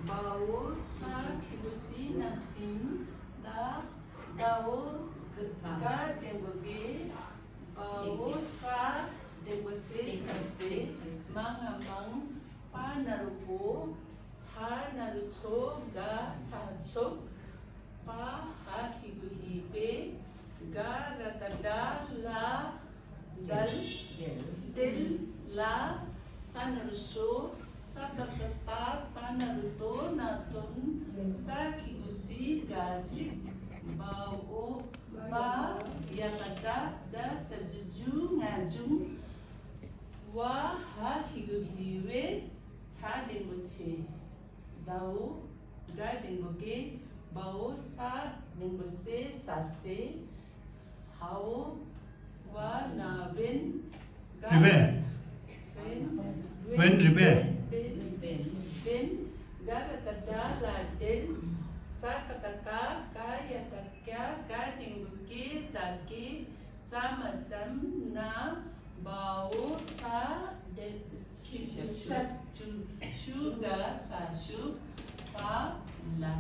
Bao sa kilusi nasin da dao ga dengoge bao sa dengose sase mangamang panarupo cha narucho ga sacho pa hakiguhibe ga ratada la dal del la sanarusho sakatata panaruto naton sakigusi gasik bao ba yakaja ja sabju ngajung wa hakiguhiwe cha dengoche dao ga dengoge bao sa dengose sase hao wa na ben ben garatada la del sakataka kayatakya gadinguki daki chamajam na bao sa de kisatu shuga sashu pa la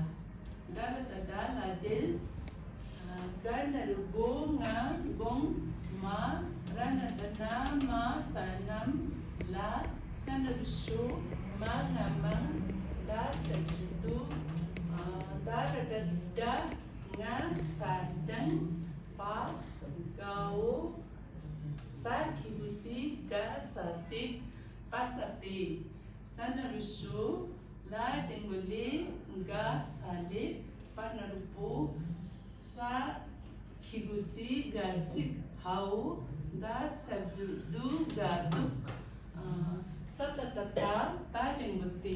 garatada la del ganarubo nga gong ma ranadana ma sanam la sanarusho mangamang da sajudu daradada nga sadang pa gao sakibusi ga sasik pasape sanarusho la dengole nga sale panarupo sa kibusi ga sik hao da sajudu ga duk satatata ta dengote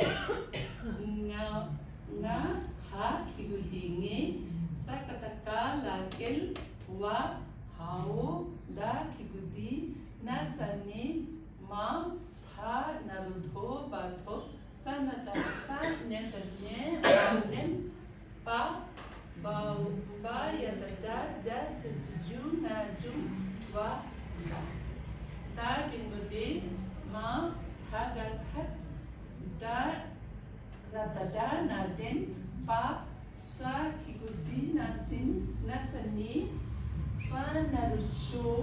nga ha kiguhingi sakataka lakel wa hao da kigudi nasani ma tha narudho batho sanata sa netanye nem pa ba yataja ja suju na ju wa la ta dengote ma tha ga that da ratada na den pa sa kigusi nasin nasani sa narusho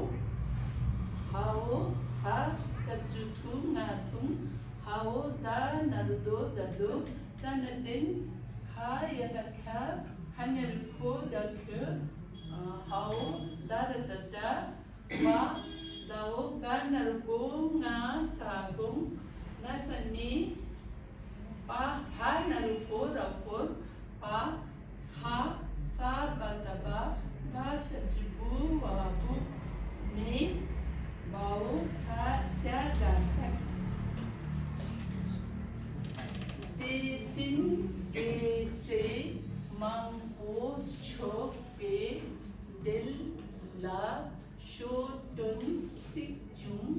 hao ha sajutu ngatung hao da narudo dado janajin ha yatakha kanyaruko dakhe hao da ratada wa dao ga naruko nga sagong nasani pa ha narupo rapo pa ha sa bataba ga sabjibu wabu ne bao sa sya ga sak de sin de se mang o cho pe del la sho tun sik jung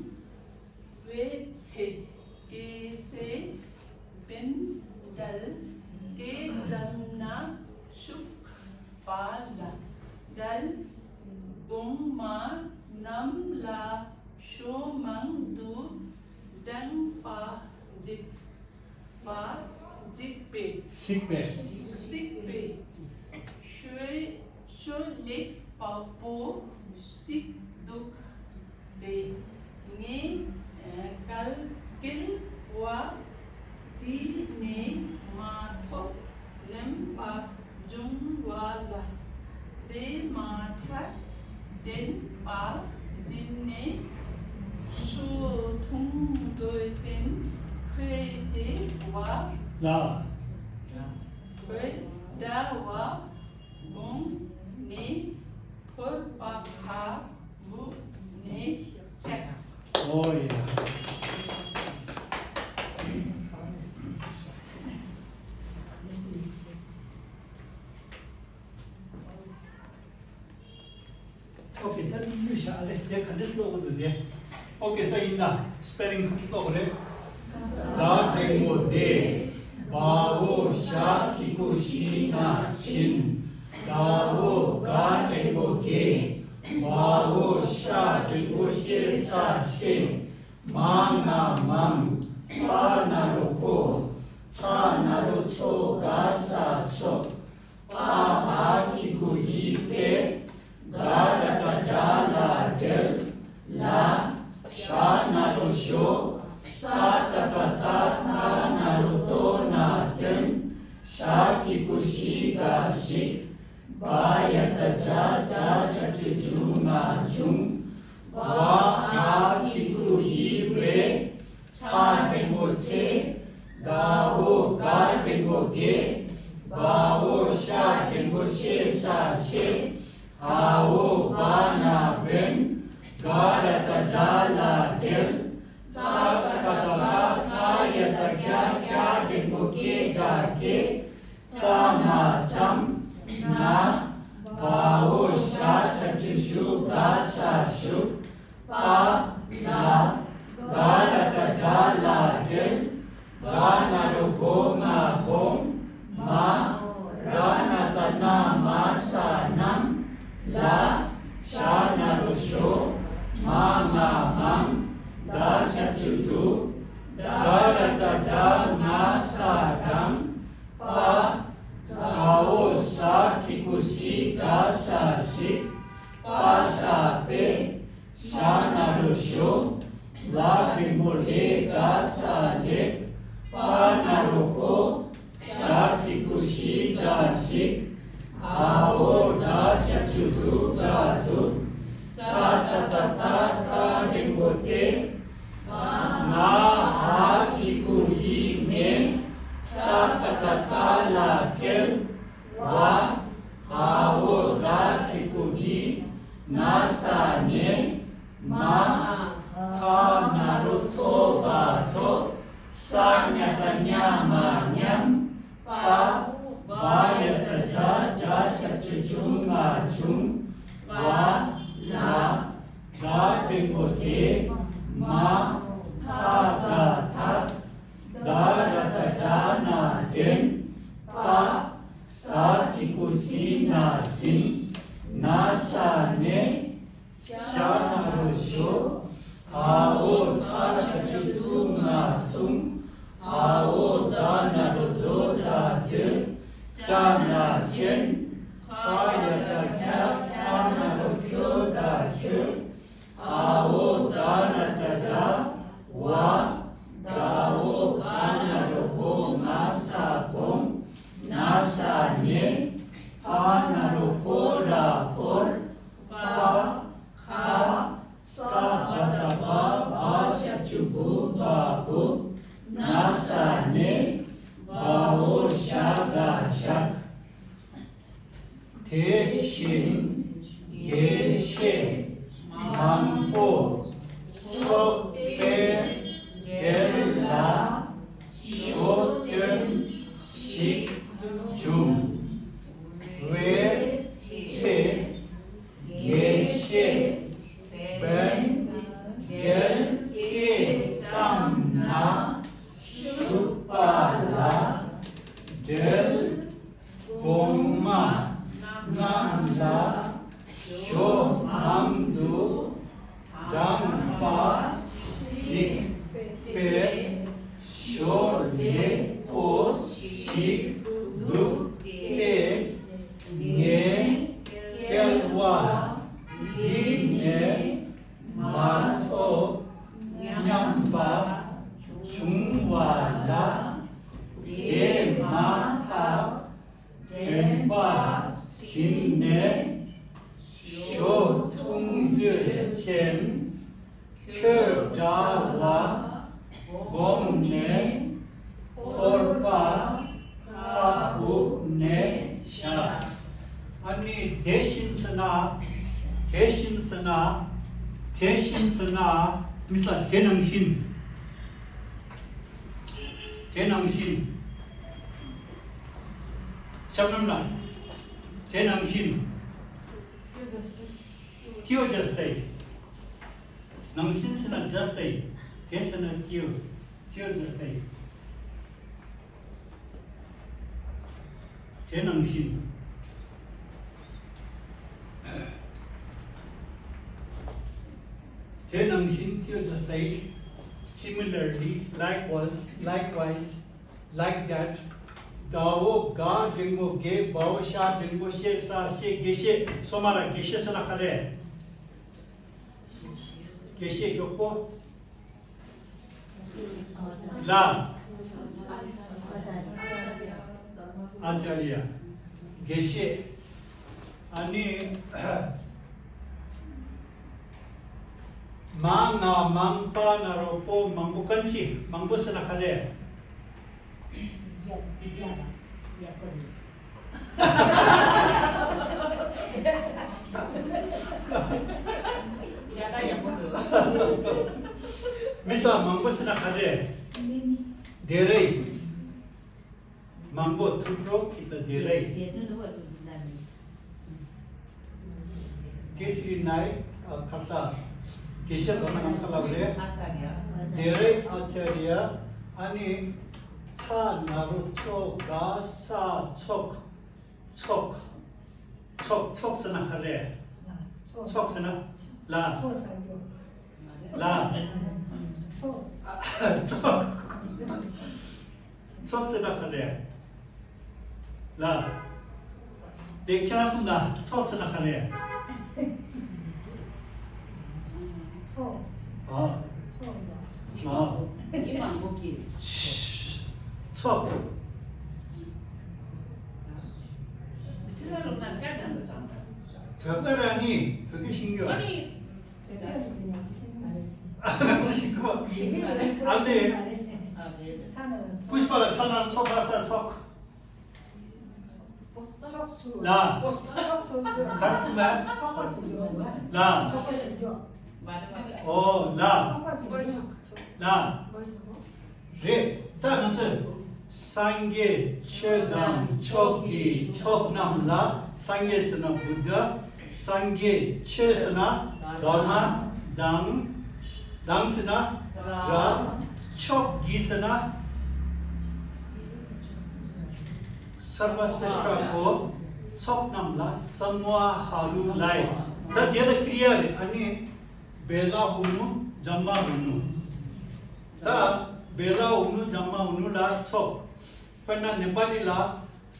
we che ke se bin dal ke jamna shuk pala dal gong ma nam la sho mang du dang pa jik pe sik pe shwe lek pa po sik duk pe nge kal kil wa di ne ma tho nem pa jung wala de ma tha den pa jin ne shu thung doi chen khe de wa la khe da wa gong ne phor pa kha bu ne set oh yeah okay ta nu sha ale ye kan des logo de okay ta inna spelling slogo re da tengo de ba wo sha kikushi na shin da wo ga tengo ge ba wo sha kikushi sa shin ma na mang pa na ro ko cha na ro cho 다오 가 댕고 게 바오 샤 댕고 셰사 셰 아오 바나 벤 가라타 달라 델 사카타가 카야타 갸 댕고 게가 게 참마 참나 바오 샤 사추슈 가사슈 파라 가라타 달라 델 가나로 고마 마 라나타나 마사남 라 샤나로 쇼 마마망 다샤추두 다라타다 나사담 파 사오사 키쿠시 가사시 파사페 샤나로 쇼 라비몰레 가사레 파나로코 사키쿠시 다시 아오 다샤추두 가두 사타타타타 댕고테 나 아키쿠이메 사타타타라켈 와 아오 다키쿠기 나사네 마 타나루토 바토 사냐타냐마냠 파 바야타자 자샤추중마중 와 라 다댕고테 마 타다타 다라타다나덴 파 사키쿠시나신 나사네 샤나루쇼 아오 다샤추투마퉁 아오 다나루도다드 짜나첸 카야타캬 캬나루쿄다큐 아오 다나타다 와 다오 아나루고 마사봉 나사네 파나루포라폴 파카 사바타바 바샤추부 바부 나사네 바오샤가샥 대신 예시 망보 속배 델라 쇼든 식중 외세 예시 벤 델게 쌈나 슈팔라 델 봉마 남라 쇼망두 당바 식배 쇼레포 식룩해 예 겔와 기네 마토 냠바 중와라 예마타 덴바 신네 쇼통드첸 큐자와 봄네 폴파 카쿠네샤 아니 대신서나 미사 대능신 샤브람나 대능신 티오저스테이 능신스나 저스테이 대스나 티오저스테이 대능신 대능신 티오저스테이 similarly likewise like that 다오 가 댕고 게 바오 샤 댕고 셰사 셰 게셰 소마라 게셰스나 카레 게셰 교포 라 아차리아 게셰 아니 망나 망파 나로포 망부칸치 망부스나 카레 ज्यादा या बोलो मिसा मंगो सना खरे धेरै मंगो थुप्रो कि त धेरै त्यसरी नाइ खर्सा केशव भन्न नखलाउले आचार्य धेरै आचार्य अनि छ नारु चो गा सा छोक छोक छोक छोक सना खरे छोक सना ला ला छोक छोक सना खरे ला देखना सुना छोक सना खरे हाँ हाँ 이만 먹기 척 미치라로 난 짜지 않는 거 벽가라니 그게 신기해 아니 신기해 아세 아 네. 90바다 천원 척가사 척 라 가스만 라 맞아 맞아 라 라 제 다음은 상계 최단 척이 척남라 상계스나 부ද්ධ 상계 최스나 더마 당 당스나 라 척기스나 सर्वश्रेष्ठको स्वप्नमला समूहहरूलाई त धेरै क्रियाले अनि बेला हुनु जम्मा हुनु त बेला हुनु जम्मा हुनुला छोक पण नेपालीला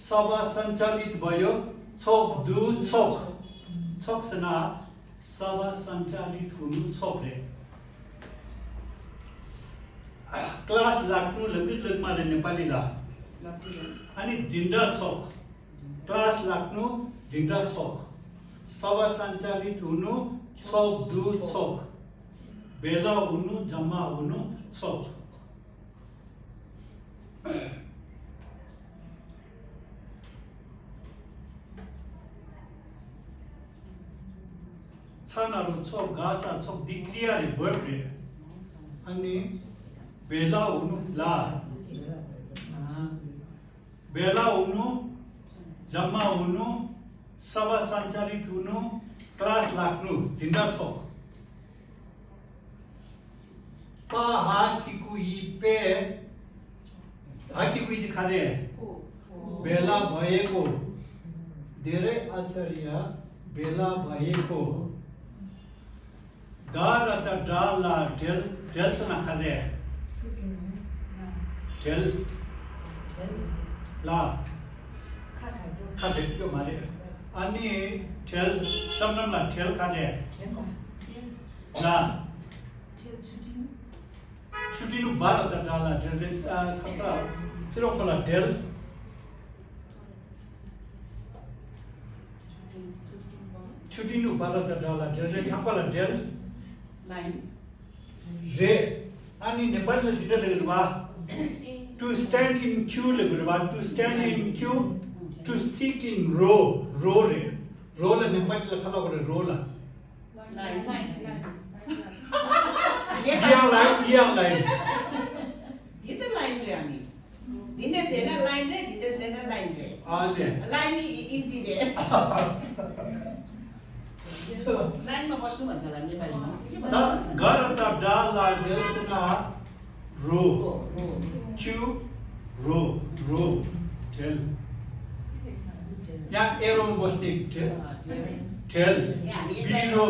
सभा सञ्चालित भयो छोक दु छोक छोकसना सभा सञ्चालित हुनु छोकले क्लास लाग्नु लगमा नेपालीला अनि जिन्दा छोक क्लास लाग्नु जिन्दा छोक सभा सञ्चालित हुनु छोक दु छोक बेला हुनु जम्मा हुनु छोक छानारु छोक गासा छोक दिक्रियाले वर्बले अनि बेला हुनु ला बेला हुनु जम्मा हुनु सभा सञ्चालित हुनु क्लास लाग्नु जिन्दा छोक पा हा किकु इ पे हा किकु इ दिखाले बेला भएको धेरै आचार्य बेला भएको गा र त डा ला डेल डेल्सना खाले डेल ला खाटे त्यो मारे अनि ठेल सम्नमला ठेल खाटे ला छुटिनु बार त डाला ठेल खसा सिरोमला ठेल छुटिनु बार त डाला ठेल खपला ठेल लाइन रे अनि नेपालले दिँदै वा to stand in queue to stand in queue to sit in row re row la nepali la khala gore row la line diang line itu lain re ani dinas dena lain re dinas dena lain re ale lain ni inci re line मा बस्नु भन्छ होला नेपालीमा ta gar ta dal la delsna row queue row tell yang arrow bosni tell biro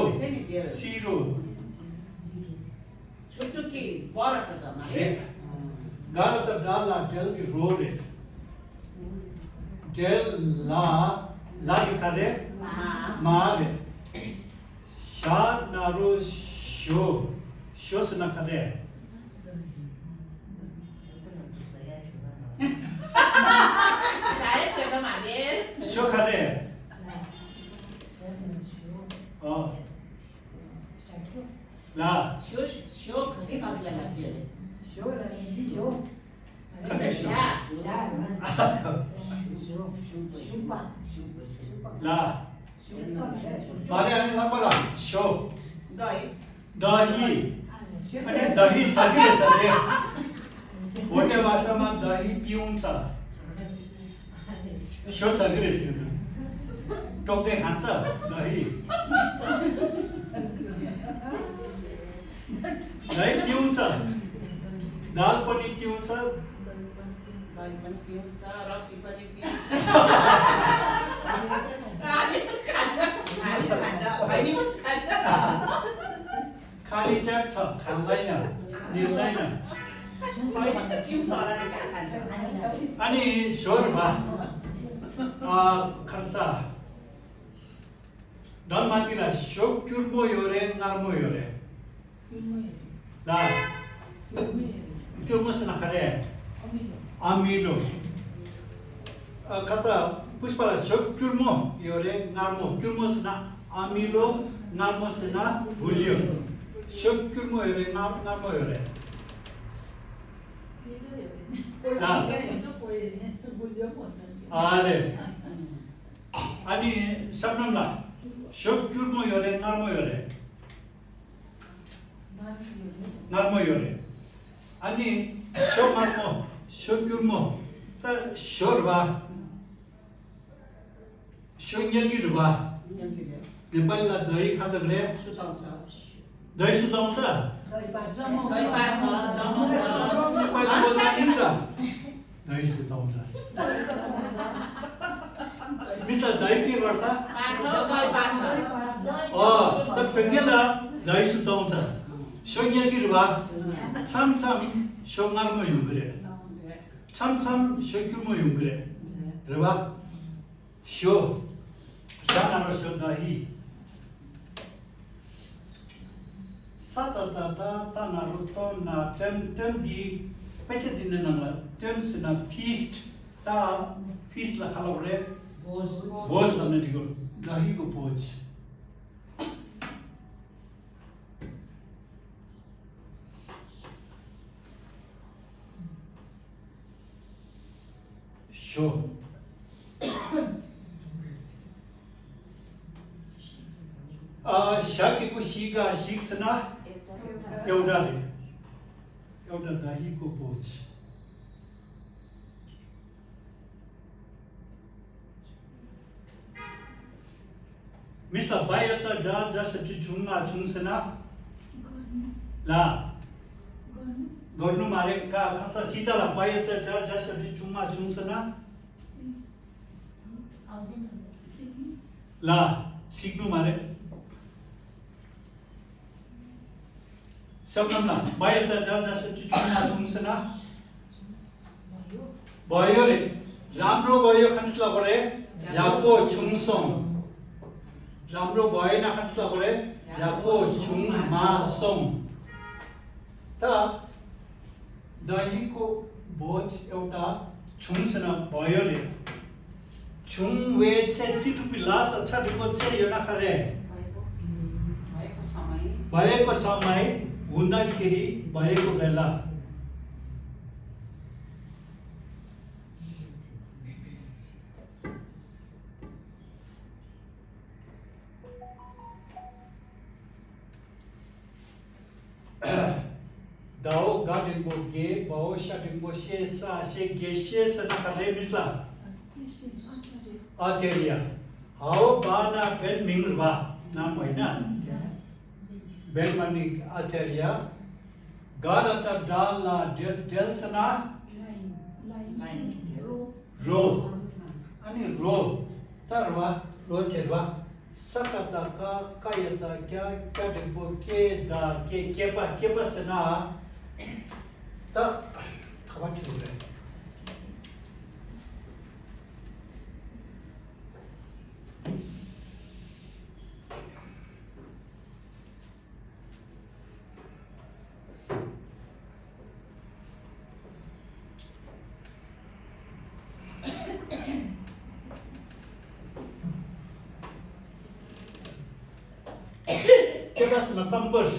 zero छोटो के बरट त मारे gar ta dal la tell ki row re tell la dikhare ma re sha naro sho sna khare saya sudah मारे sho khare la show खरी मतलब लाग्यो रे khare ला मारे आणि बघा शो दही आणि दही सगळे सगळे मोठ्या भाषाમાં दही पिऊंच शो सगळे टोके खान्छ दही दही पिऊंच दाल पनि पिऊंच रक्सी पनि खाली च्याप छ खाँदैन निर्दैन अनि शोरबा खर्सा दलमातिला शो क्युर्मो योरे नार्मो योरे ला क्युर्मो सना खरे अमिलो खसा पुष्पला शो क्युर्मो योरे नार्मो क्युर्मो सना अमिलो नार्मो सना गुलियो शो क्युर्मो योरे नार्मो योरे ला आले अनि सबनमला शो क्युर्मो योरे नार्मो योरे अनि शो मार्मो शो क्युर्मो त शोरबा शो न्यल्गिरबा नेपालला दही खान्छ गरे दही सुताउँछ दही सुताउँछ मिसले दही के गर्छ त पेकेला दही सुताउँछ शो न्यल्गिरबा छम शो मार्मो युगरे छम शो क्युर्मो युगरे रबा शो सानारो शो दही साता नारो तो ना टेन दी पैसे दिन नंगला टेन सिना फीस्ट ला खालो रे भोज लने दिगो दही को भोज शो शाकीको शिगा शिक्सना एउटा दहीको भोज मिसा बायता जा जसटी जुङ्गा जुङ्सना ला गर्नु मारे का खसा सीताला बायता जा जसटी जुङ्गा जुङ्सना ला सिक्नु मारे सबनमला बायता जा जसटी जुङ्गा जुङ्सना भयो रे राम्रो भयो खनिसला गरे याको छुङसोङ राम्रो भएन खनिसला गरे याको छुङ मासोङ त दहीको भोज एउटा छुङसना भयो रे छुङ वे चाहिँ टुपी लास्ट छटको चाहिँ यो नखरे भएको समय हुँदाखेरि भएको बेला दाओ गाडिङबो गे बाओ शाटिङबो शेसा शे गे शेसा नखरे मिसला आचार्य हाओ बाना बेन मिंगरबा नाम होइन बेन मनी आचार्य गारता डाला डेल्सना रो अनि रो तरवा रो चेरवा सकता का कायता क्या डिबो के दा के केपसना त खबर ठीक है केपसना कंपर्स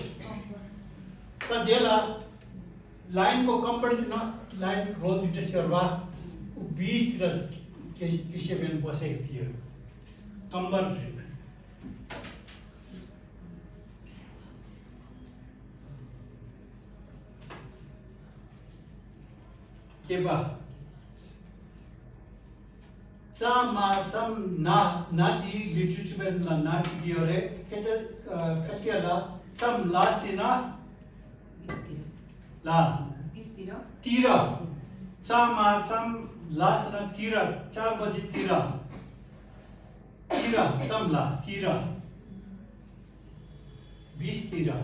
त देला लाइन को कंपर्स न लाइन रोल दिटेसरवा 20 तिर किसिमले बसेको थियो कम्बर के बा चामा चम नाटी लिटरेचर ला नाटी दियोरे के फस्केला चम लासिना ला तीरा चामा चम लासिना तीरा 4 बजे तीरा चमला तीरा 20 तीरा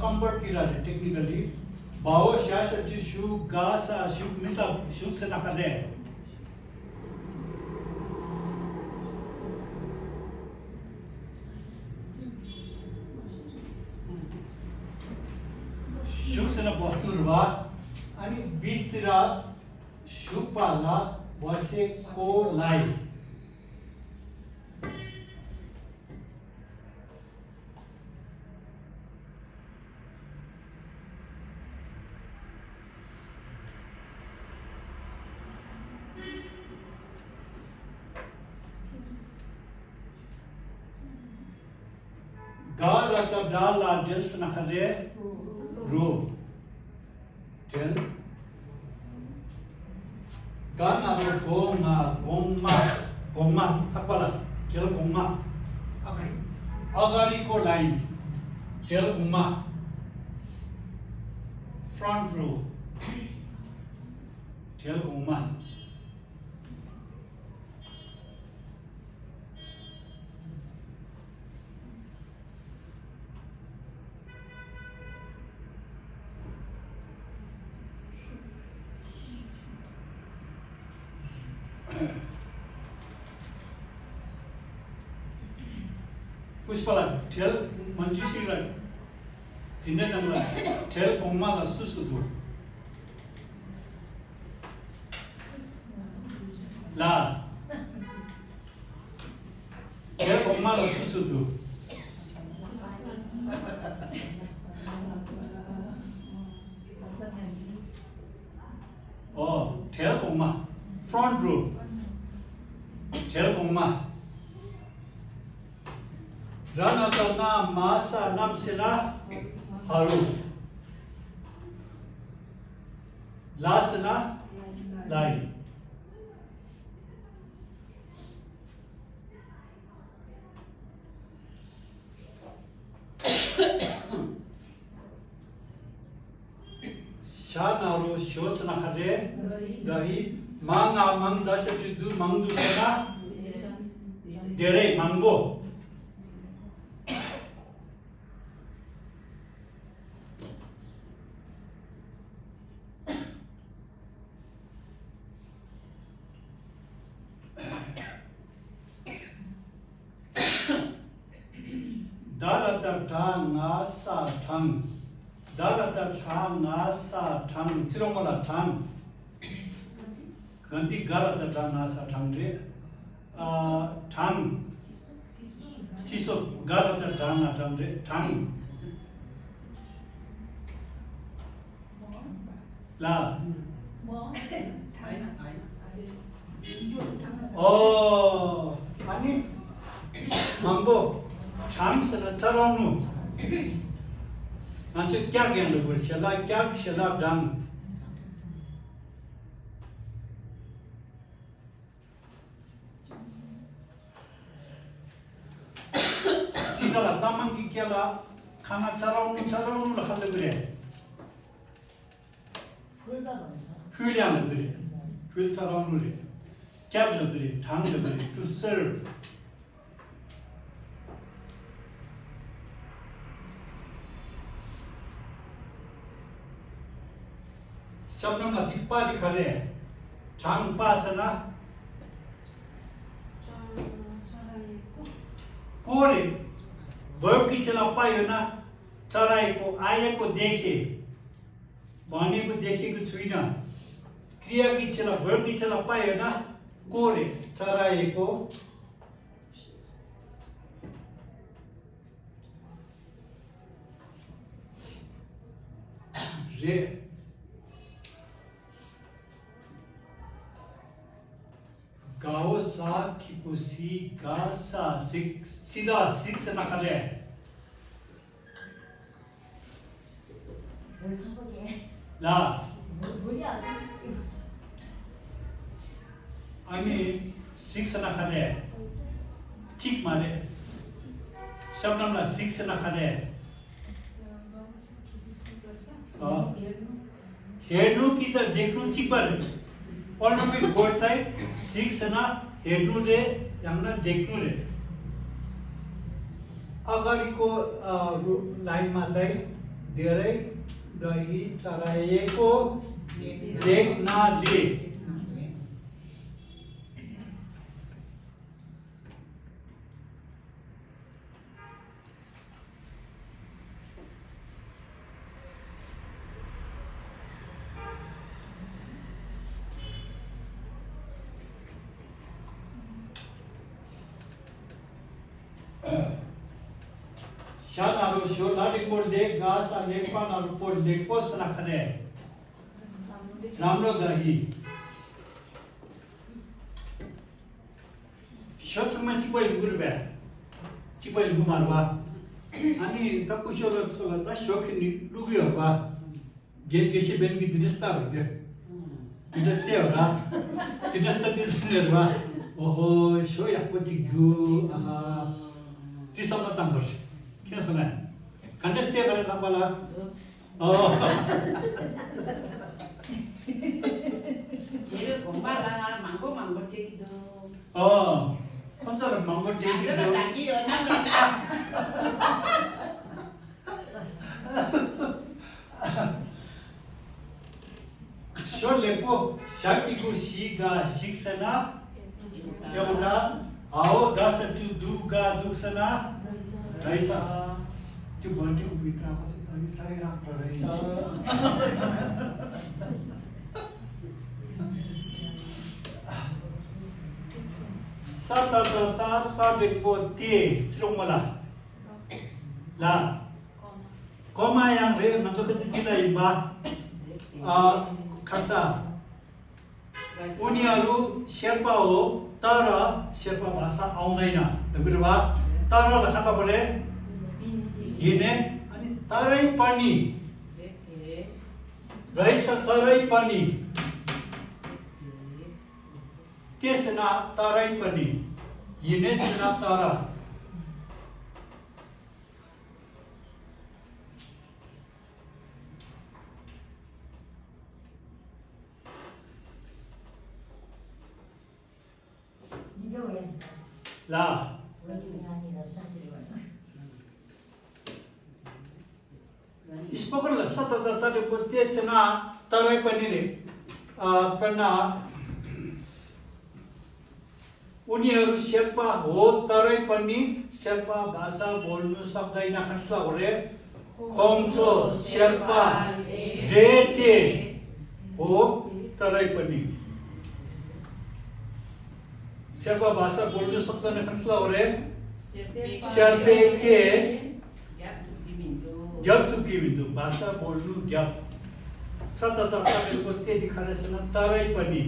convert tirare technically bao shasha shu gasa shu misa shu se nakare shu se na posturva ani bistira shu pala base ko lai Gala tabdala jels nakare ro tel gana ro goma thakpala tel goma agari ko line tel goma front row tel goma Pushpala tell Manjushri right. Zindanamla tell Komala Susudu. La tell Komala Susudu. Oh, tell Koma front row. Tell Koma. Rana Tana Masa Namsina Haru Lasana Lai Shanaru Shosana Hare Gahi Manga Mang Dasha Judu Mandu Sana Dere Mango Darata Tanga Sa Tang Darata Tanga Sa Tang Tiromala Tang Gandhi Garata Tanga Sa Tang Tang Tiso Garata Tanga Tang La Oh Ani Mambo Chance na charaunu nanti kya gyan logo shala kya shala dang sila tamang ki kya la khana charaunu la khale bire hülyan la bire hül charaunu le kya la bire thang la bire to serve Shabnam na tikpa dikhare chang pasana kore verb ki chala payo na charai ko aye ko dekhe bani ko dekhe ko chuina क्रियाकी छेला वर्बकी छेला पायो ना कोरे चराएको रे गाओ सा खिपुसी गा सा सीधा six नकले ला आमी सिक्स नकले चिक मारे शब्दमला सिक्स नकले हेर्नु कि त देख्नु चिपर पढ्नुको बोर्ड चाहिँ सिक्स न हेर्नु रे यामना देख्नु रे अगाडिको लाइनमा चाहिँ धेरै दही चराएको देख्नाले शानारू शोलारी पोल देख घास लेख पानारू पोल देख पोस नखने राम्रो दही शोसमा चिपै गुरबे चिपै गुमारवा अनि तपु शोला शोला त शोखि लुग्यो बा गेसी बेनगी दिदस्ता भइदियो दिदस्ते होला दिदस्ता दिसनेरवा ओहो शो याको चिगु आहा तिसम्म तम्बर्स क्या सुना कंटेस्टे बरे लंबाला मेरो घुमबाला मांगो टेकी दो कौन सा मांगो टेकी जाजला दो टाकी हो ना मेरा शो लेपो शाकी को शीगा शिक्षना एउटा आओ गास टु दुगा दुक्सना रहेछ त्यो भन्टीको भित्रमा चाहिँ त साह्रै राम्रो रहेछ सततता तडेको ते चिरोमला ला कमायाङ रे मजोको चाहिँ दिलाई बा खर्चा उनीहरू शेर्पा हो तर शेर्पा भाषा आउँदैन गुरुबा तर लखा परे हिने अनि तरै पनि रहेछ तरै पनि त्यसना तरै पनि हिने सेना तर ला स्पोकन सततको त्यसना तरै पनि रे पन्ना उनीहरू शेर्पा हो तरै पनि शेर्पा भाषा बोल्नु सक्दैन खस्ला हो रे खोम्चो शेर्पा रेटे हो तरै पनि शेर्पा भाषा बोल्नु सक्दैन खस्ला हो रे शेर्पे के ग्याप थुकी बिन्दु भाषा बोल्नु ग्याप सतत तपाईँको त्यति खरेसन तरै पनि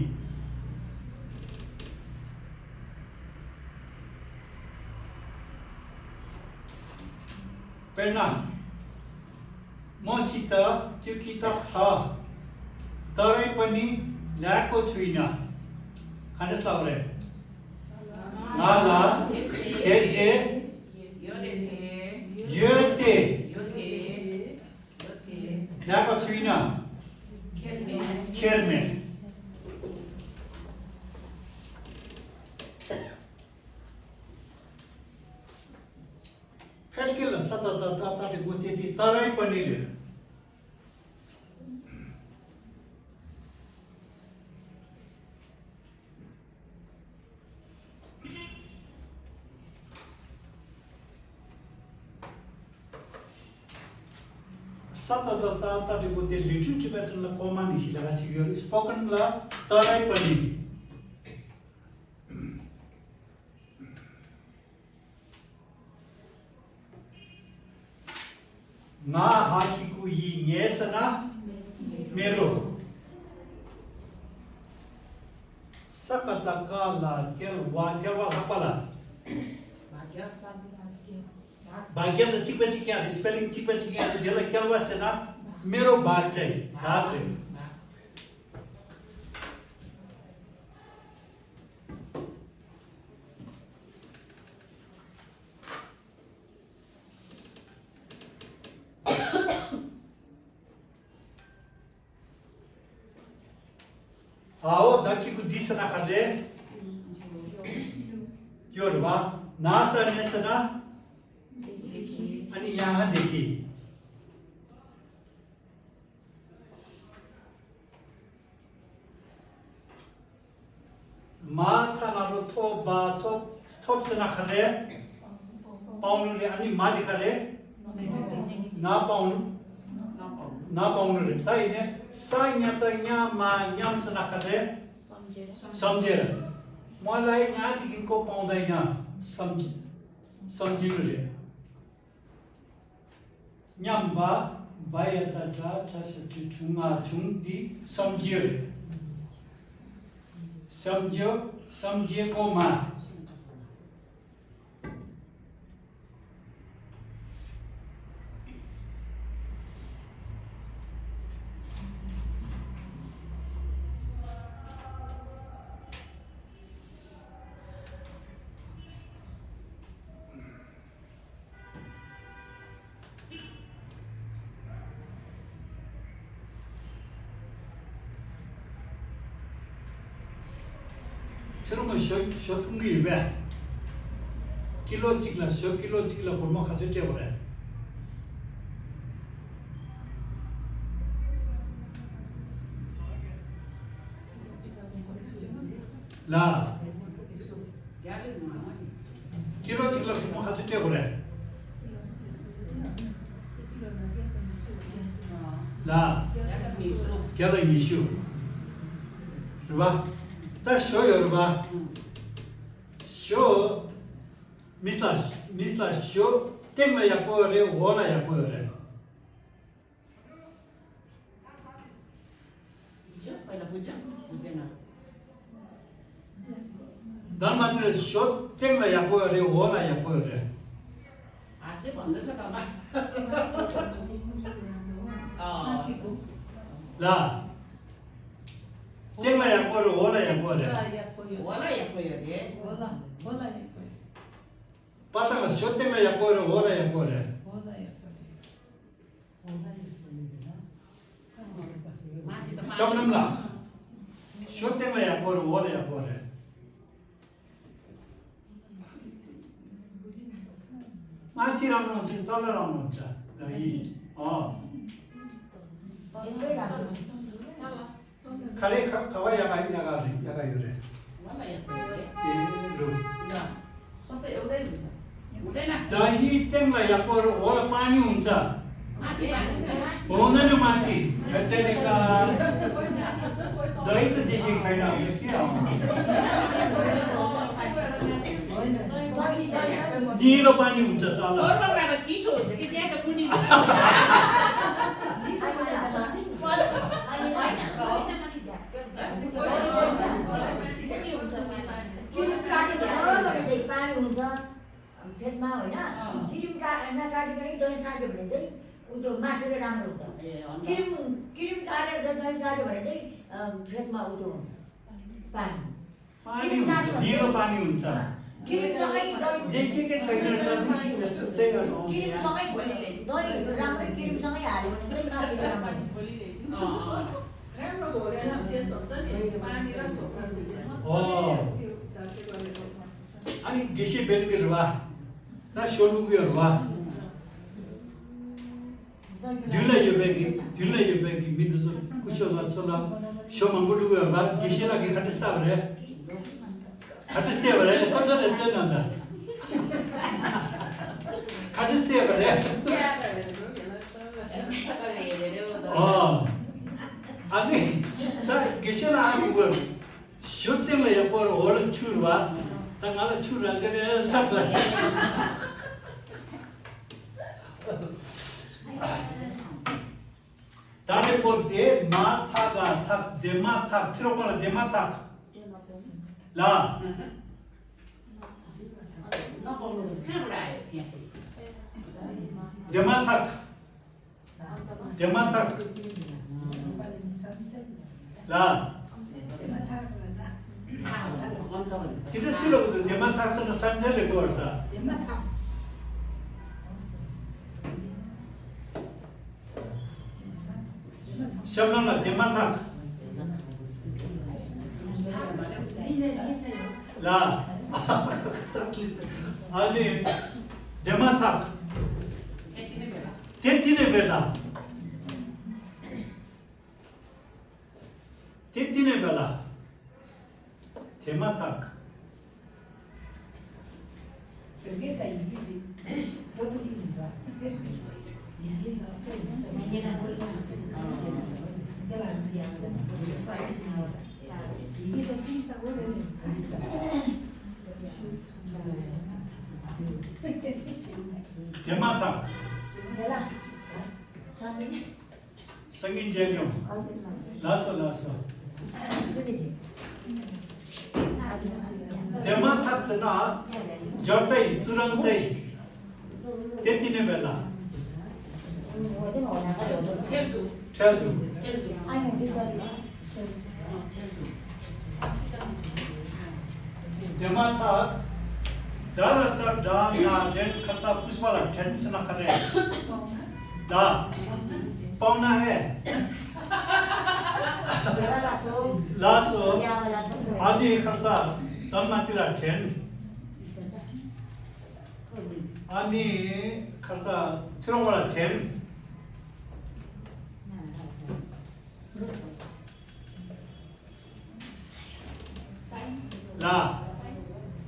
प्रेरणा मसित त्यो किताब छ तरै पनि ल्याएको छुइनँ खानेस् लाउरे नाला केके योते ल्याएको छुइनँ खेर्मे फेलकेल सतत तपाईँको त्यति तरै पनि Satadata Tadibuti Little Tibetan La Coman is Hilachiguri spoken la Tarai Pani. Na Hakiku Yi Nyesana Mero Sakataka La Kelwa Hapala. Bagya the Chipachikan, spelling Chipachikan, the other Kelwasena, Mero Bate, Datre. Ao daqui com disse na cadeia, Yorba, Nasa Nesana. अनि यहाँदेखि माथा नारो थोप से ना खरे पाउनु रे अनि माथि खरे ना पाउनु रे ताइने साइन्या त मा न्याम से ना खरे सम्झेर मलाई यहाँदेखिको पाउँदैन सम्झिनु रे Nyamba bayata cha chasati chunga chungdi samjir samjie koma 저런 쇼통기 입에 킬로 찍라 킬로 찍라 볼만 가져 떼버려 라 킬로 찍라 볼만 가져 떼버려 라 걔가 이슈 봐 다 쇼여봐 쇼 미슬라 쇼 땡나 약보래 원나 약보래 단마들 쇼 땡나 약보래 원나 약보래 아직 먼저서 가마 라 땡나 약보래 원나 약보래 원나 약보래 빠사가 쇼 땡나 약보래 원나 약보래 쇼남라 쇼 땡나 약보래 원나 약보래 마티랑 놓지 떨어랑 놓자 이 카레 카와 야가 요래 원나 약보래 सबै एउटै हुन्छ हुँदैन दही टेङ्ला यापर ओर पानी हुन्छ माथि हुँदैन माथि घट्टेका दही त देखेको छैन के निलो पानी हुन्छ तल घरमा चिसो हुन्छ कि त्यहाँ त कुनी पानी हुन्छ खेतमा होइन क्रिम नकाटिकन दही साज्यो भने चाहिँ उ त्यो माथि चाहिँ राम्रो हुन्छ क्रिम काटेर चाहिँ दही साज्यो भने चाहिँ खेतमा उ त्यो हुन्छ पानी निलो पानी हुन्छ क्रिमसँगै दही देखेकै छैन त्यस्तै क्रिमसँगै दही राम्रै क्रिमसँगै हाल्यो भने चाहिँ माथि राम्रो घोलेर त्यस्तो हुन्छ नि पानी र झोक्रा अनि गेसी बेलबिरुवा र सोलुगुहरुवा ढिल्ला यो बेगी मिदुस कुशो लछला शोमंगुलुगुहरुवा गेसी लागि खटस्ता भरे खटस्ते भरे कजर एते नन्दा खटस्ते भरे 아니 다 계셔나 그 쇼팅을 yapor 올 추르와 당알 추르 그래 sabba 다들 볼때 마타가 탁 데마탁 들어보라 데마탁 라 nó còn được khác lại thiệt gì 데마탁 데마탁 라 thao thao con tôi 근데 실로도 데마탁서는 산절을 거서 샤만나 데마탁 라 아니 데마탁 테티네 벨라 테티네 벨라 데마탁 데마탁 성인 제종 라서 데마탁스나 저때 뚜렁때 테티네 벨라 첼두 데마탁 다라타 다나 젠 카사 पुष्पाला tension करे 다 पौना है लासो आदि खर्चा तन्मातिला टेन आदि खर्चा चिरोंगला टेन ला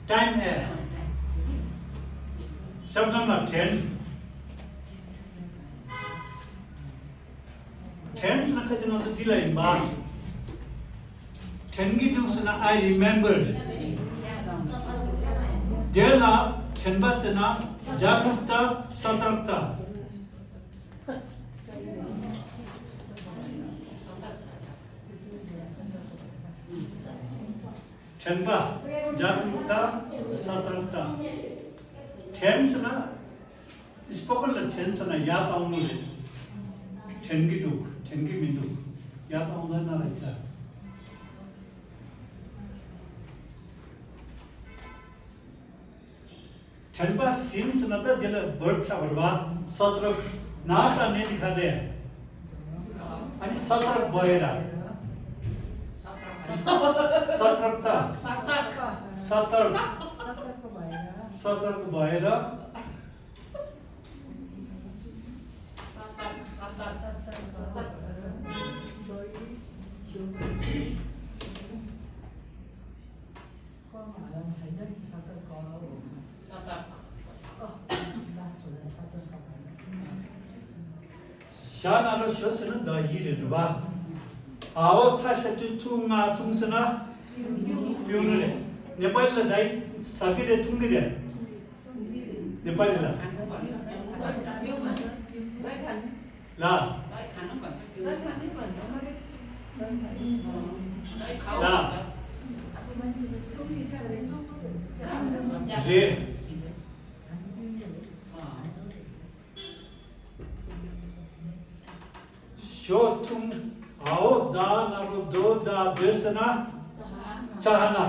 टाइम है शब्द number 10 10 na kasi no tila imba 10 gi duksuna I remembered dela 10 basena jagrukta satrakta Chenba, Jagrukta, Satrakta. Tense na, spoken the tense na yap only. Tengidu, Tengimidu, yap only na raisa. Chenba seems na the jela verb chavarwa, Satrak, Nasa ne dikha de. Ani Satrak boera. Satrakta. Satrak भएर शानारो शोसन दहिरेर बा आओ थासचु थुङा थुङसना पिउनुले नेपालीले दाइ सकिरे थुङगिरे नेपालीला ला ला जे शोथुङ आओ दा नारो दो दा बेसना चाहना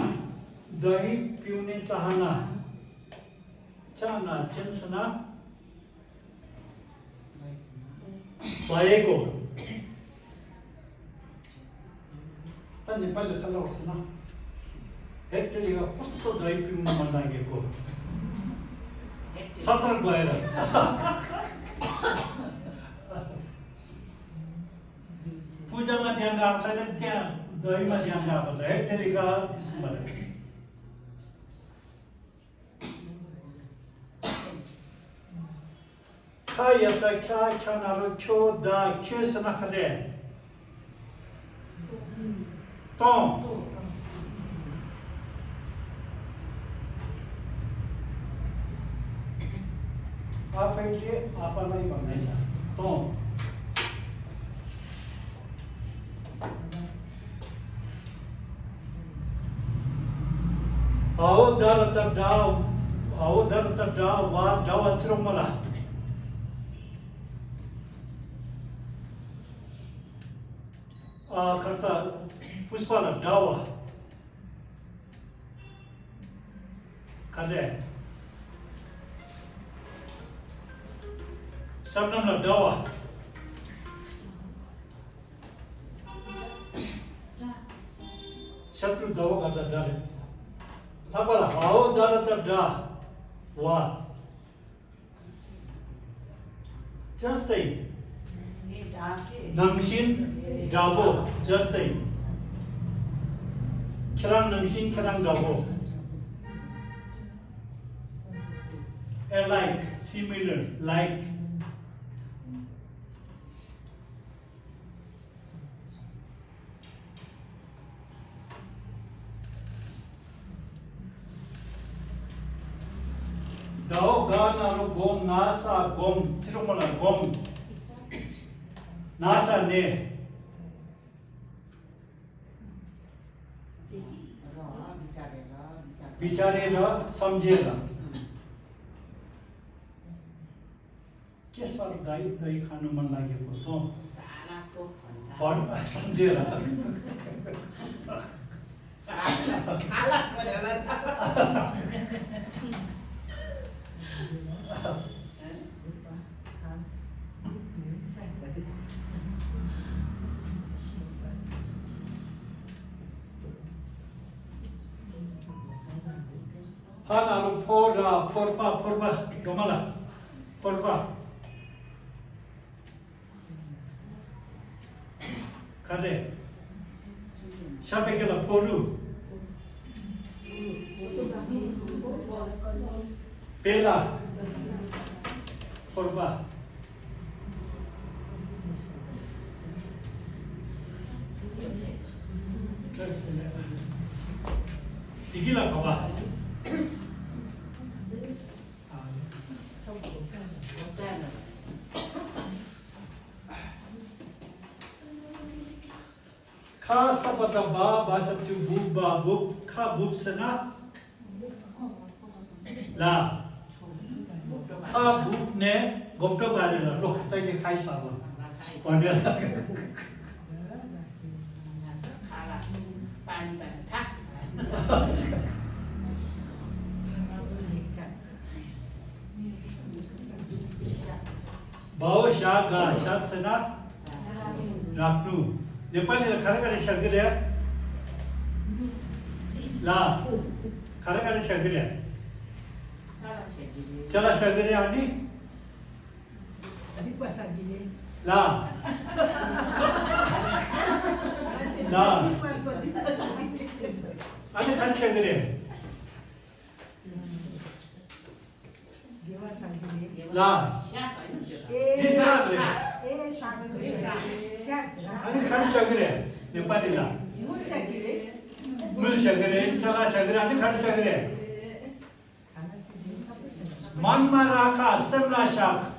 दही पिउने चाहना चाहना चेन्सना भएको त नेपाली कलाउँछन् हेक्टरीमा कस्तो दही पिउनु मन लागेको सतर्क भएर पूजामा ध्यान गएको छैन त्यहाँ दहीमा ध्यान गएको छ हेक्टरीका त्यसो भने 카야다 캬캬나로 쿄다 큐스나 카레 똥 आप ऐसे आप नहीं बनना ऐसा तो आओ दर तर जाओ आओ दर तर जाओ वार जाओ अच्छरों मला खर्चा पुष्पाला जाओ करे सबनमला दावा शत्रु दावा करता डर थापला आओ डर तर डा वा जस्तै नंगसिन दाबो जस्तै खेरां नंगसिन खेरां दाबो alike similar like Dao ganaro gom nasa gom tirumala gom nasa ne बिचारेर सम्झेर के सर दही खानु मन लागेको त सम्झेर 하나로 포라 포르바 도말라 포르바 카레 샤베게라 포루 베라 포르바 디길라 봐봐 खा सबत बा बासतु बुबा बुब खा बुबसना ला खा बुब ने गोप्ट बारे लो तैले खाइ साब भन्ने खालास पानी खा बाओ शागा शासना राख्नु नेपालीले खरखरे शर्गरे ला खरखरे शर्गरे चला शर्गरे अनि ला ला अनि खर शर्गरे ला दिसराले अनि खर शर्गरे नेपालीला मूल शर्गरे चला शर्गरे अनि खर शर्गरे मनमा राखा सिमला शाक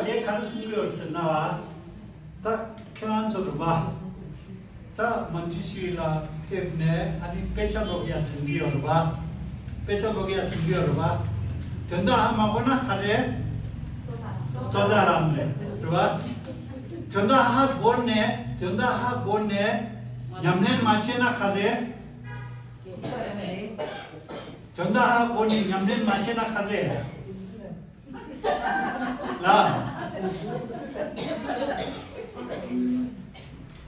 ये खाना सुनले ना ता केनान चोरबा ता मंजिशीला फेबने अनि पेचा लोगिया छंगियोरबा 전다 하마고나 카레 전다람네 그봐 전다 하고네 냠넨 마체나 카레 전다 하고니 냠넨 마체나 카레 라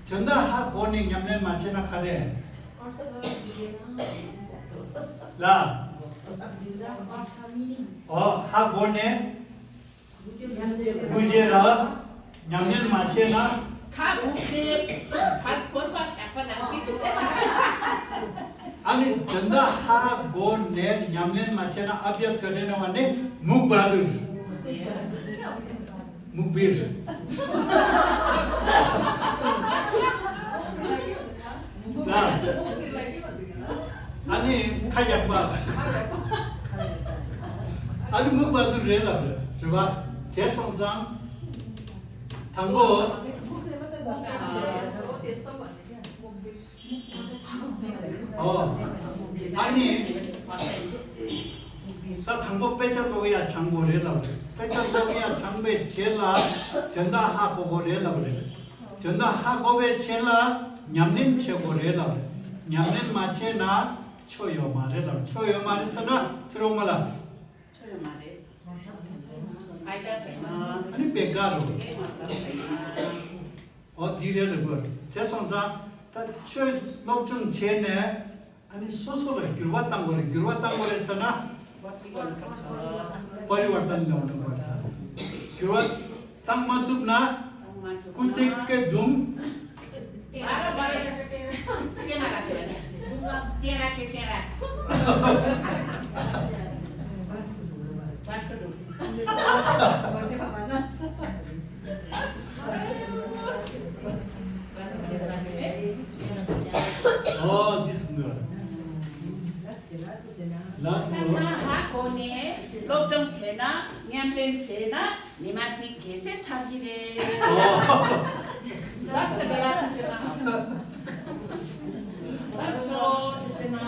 전다 하고니 냠넨 마체나 카레 라 하고네 무제라 냠년 마체나 가복대 갈폰과 샤파낭시 아니 전다 하고 내 냠년 마체나 अभ्यास करने वाले मुख बहादुर मुखबीर 나 아니 카약바 아니 मुख बहादुर रे ला 저봐 대성장 당고 아니 다 당고 빼자고야 장고래라 빼자고야 장배 제라 전다 하고고래라 그래 전다 하고배 제라 냠는 최고래라 냠는 마체나 초요 말해라 초요 말에서나 스롱말라 초요 말에 아이가 제나 아니 배가로 어디래를 그 재성자 다 녹중 제네 아니 소소를 길왔단 거래서나 परिवर्तन ल्याउनु पर्छ किरात ताङमा चुप्ना कुतेके धुम बाह्र बरस केमा राख्यो भने टेडा के टेडा बाँसको ढुङ this good last one 하고네 lokjong chena nyamlen chena nimachi kese chagire last bela tjena last tjena